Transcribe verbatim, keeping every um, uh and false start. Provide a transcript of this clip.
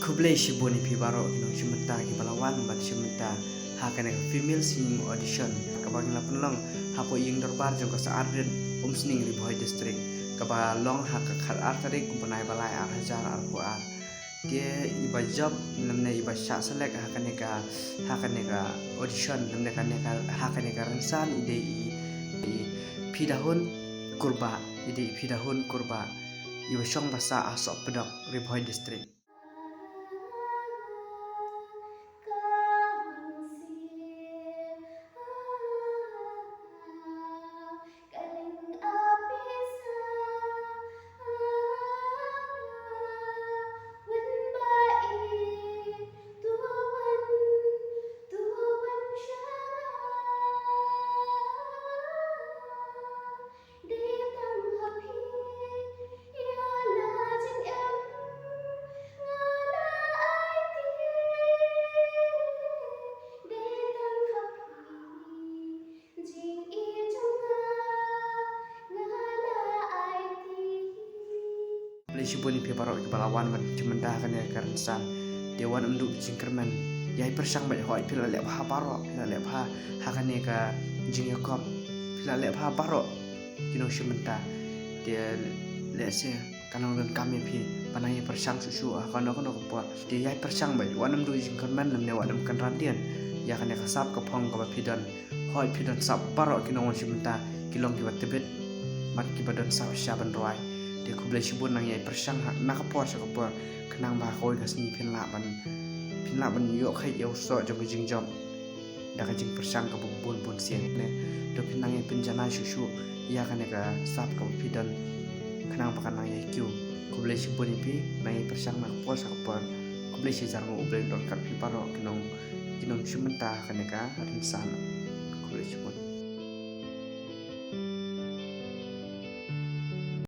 Khublei shibun ïa phi baroh ki nongshim bynta kiba la wan ban shim bynta ha kane ka female singing audition kaba ngi la pynlong hapoh ïing dorbar jong ka Sir Ardent Umsning, Ri Bhoi District, kaba long ha ka khatar tarik u bnai ba lai ar hajar arphew ar. Te iba jop lymne iba shah select ha kane ka, ha kane ka audition lymne kane ka, ha kane ka rynsan i dei i, i Phidahun Kurbah, i dei i Phidahun Kurbah, iba shong basa ha Sohpdok, Ri Bhoi District. Khublei shibun ïa phi baroh kiba la wan ban shim bynta ha kane ka rynsan. Te wat ym duh jingkyrmen, ïai pyrshang beit, hooid phi la leh bha baroh, phi la leh bha ha kane ka jingïakop, phi la leh bha baroh ki nongshim bynta. Te lehse kan long donkam ïa phi ban nang ïai pyrshang shuh shuh ha kano kano ka por. Te ïai pyrshang beit, wat ym duh jingkyrmen lymne wat ym kynran dien ïa kane ka sap ka phong kaba phi don. Hooid phi don sap baroh ki nongwan shim bynta, ki long kiba tbit bad kiba don sap sha ban rwai. Te khublei shibun, nang ïai pyrshang ha na ka por sha ka por khnang ba ha kawei ka sngi phin lah ban, phin lah ban ïoh kheit ïa u soh jong ka jingjop da ka jingpyrshang kaba bun bun sien ne. To phin nang ïai pynjanai shuh shuh ïa kane ka sap kaba phi don khnang ba kan nang ïai kiew. Khublei shibun ïa phi, nang ïai pyrshang na ka por sha ka por. Khublei shi hajar nguh, U Blei un don ryngkat phi baroh ki nong, ki nongshim bynta ha kane ka rynsan. Khublei shibun.